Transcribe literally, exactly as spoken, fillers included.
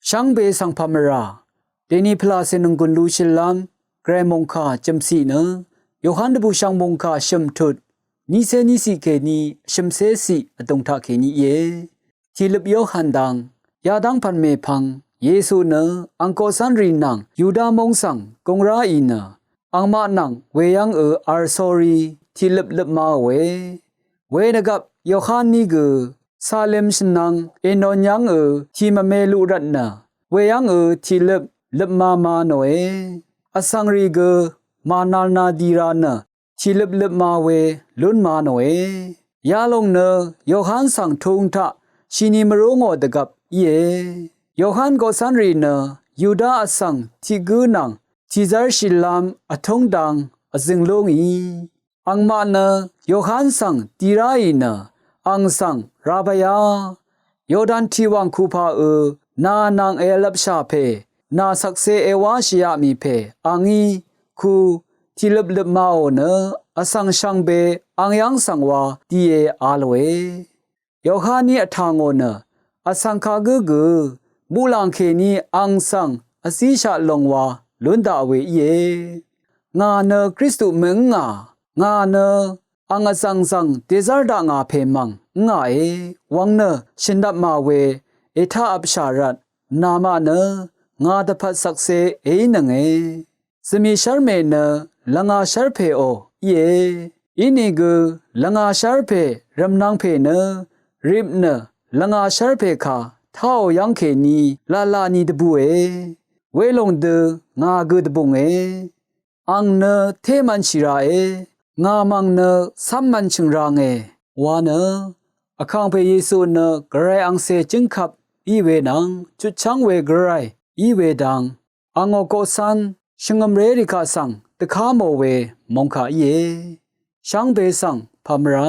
Shvngbe svng pàmvrà dèni pvlacè nònggùn lushìlv́m Gvray mòngkà jø̀mciq nø Yohan dvbùshv̀ng mòngkà shø̀m tut niqcé niqciq kèní shø̀mcéciq vdùng taqkèní íe. Tìløp Yohan dang yadv́ng pv̀n mèpvng Yesu nø ang koqcv́nrì nvng Yuda móng svng gungráì nø angmaq nvng wèyv́ngø vrsori tìløp løpmaòe. Wenvgvp Yohan ní gø Salim shvnvng Enon yv́ngø tìmvme luq rvtnø weyv́ngø tìløp løpmama nòe. Vsvngrì gø mànalna dira nø tìløp løpma we lún ma nòe. Yalòng nø Yohan svng tung taq shini mvrú ngò dvgvp íe. Yohan goqcv́nrì nø Yuda vsvng tiq gǿ nvng tìzv́rshìlv́m vtúng dang vzø̀ng lú ngì. Angmaq nø Yohan svng di ráì nø ang svng rabaya Yordan tiqwàng kupaqø nà nvng èvlvpshà pè nà shvkse èwáshìá mì pè a ngí ku tìløp løpmaò nø vsvng shvngbe ang yv́ng svng wa die a lòe. Yohaní vtà ngò nø vsvng kagǿ gø muqlàng kèní ang svng vzíshaq lòng wa lún daq we íe. Ngà nø Kristu mø̀ngà, ngà nø ang vzv̀ngzv̀ng dèzv́r daq ngà pè mv̀ng ngàe wvng nø shø̀nvpmà we ètaqvpshà rvt namaq nø ngà dvpvt shvkse èínønge. Zvmì shv́rmè nø lvngà shv́rpèò íe. Inìgø lvngà shv́rpè rv̀mnvng pè nø rip nø lvngà shv́rpè kà táò yv́ng kèní lalani dvbùe. Welòng dø ngà gø dvbùnge. Ang nø té mv̄nshì ràe, ngà mv̀ng nø cv́m mv̄n chø̀ng range wa nø Vkàngpè Yesu nø Gvray angcè jǿngkvp í we nvng chutchv́ng we Gvray í we dang angò koqcv́n shvngø̀mrérì kaq svng dvká mò we mòngkà íe. Shvngbe svng pàmvrá